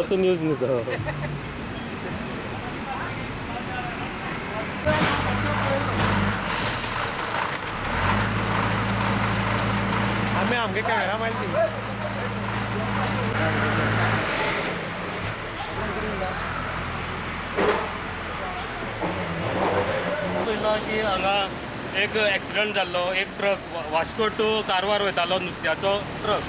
गांवचो न्यूज न्ही तो. आमी आमगे कॅमेरा मारली. पयलो की हांगा एक एक्सिडंट जाल्लो, एक ट्रक वास्को टू कारवार वयतालो नुस्त्याचो ट्रक.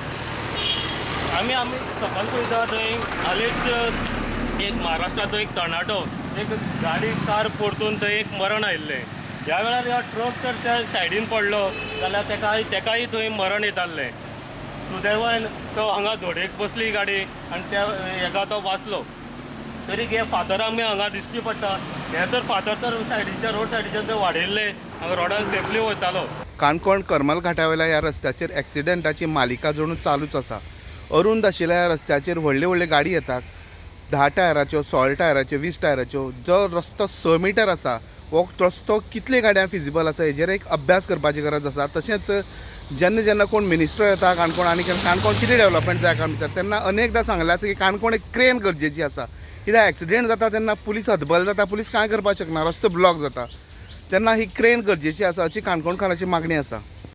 आमी आमी सकाळ पळयता थंय हालींच एक महाराष्ट्राचो एक तरणाटो एक गाडी कार परतून थंय एक मरण आयिल्लें. ह्या वेळार ह्या ट्रक तर त्या सायडीन पडलो जाल्यार तेकाय थंय मरण येतालें. सुदैवान तो हांगा धडेक बसली गाडी आनी त्या हेका तो वाचलो. तरी हे फातर आमी हांगा दिश्टी पडटा. हे तर फातर तर सायडीच्या रोड सायडीच्यान ते वाडयल्ले, हांगा रोडान सेफली वयतालो. काणकोण करमल घाटावयल्या ह्या रस्त्याचेर एक्सिडेंटाची मालिका जणू चालूच आसा. अरुंद आशिल्ल्या ह्या रस्त्याचेर व्हडली व्हडली गाडी येतात, 10 टायराच्यो, 16 टायराच्यो, 20 टायराच्यो. जो रस्तो 6 मिटर आसा हो रस्तो कितले गाडयां फिजिबल आसा हेजेर एक अभ्यास करपाची गरज आसा. तशेंच जेन्ना जेन्ना कोण मिनिस्टर येता काणकोण आनी काणकोण कितें डेवलपमेंट जाय काय म्हणटा तेन्ना अनेकदां सांगलें आसा की काणकोण एक क्रेन गरजेची आसा. कित्याक एक्सिडेंट जाता तेन्ना पुलीस हतबल जाता, पुलीस कांय करपाक शकना, रस्तो ब्लॉक जाता, तेन्ना ही क्रेन गरजेची आसा अशी काणकोणकारांची मागणी आसा.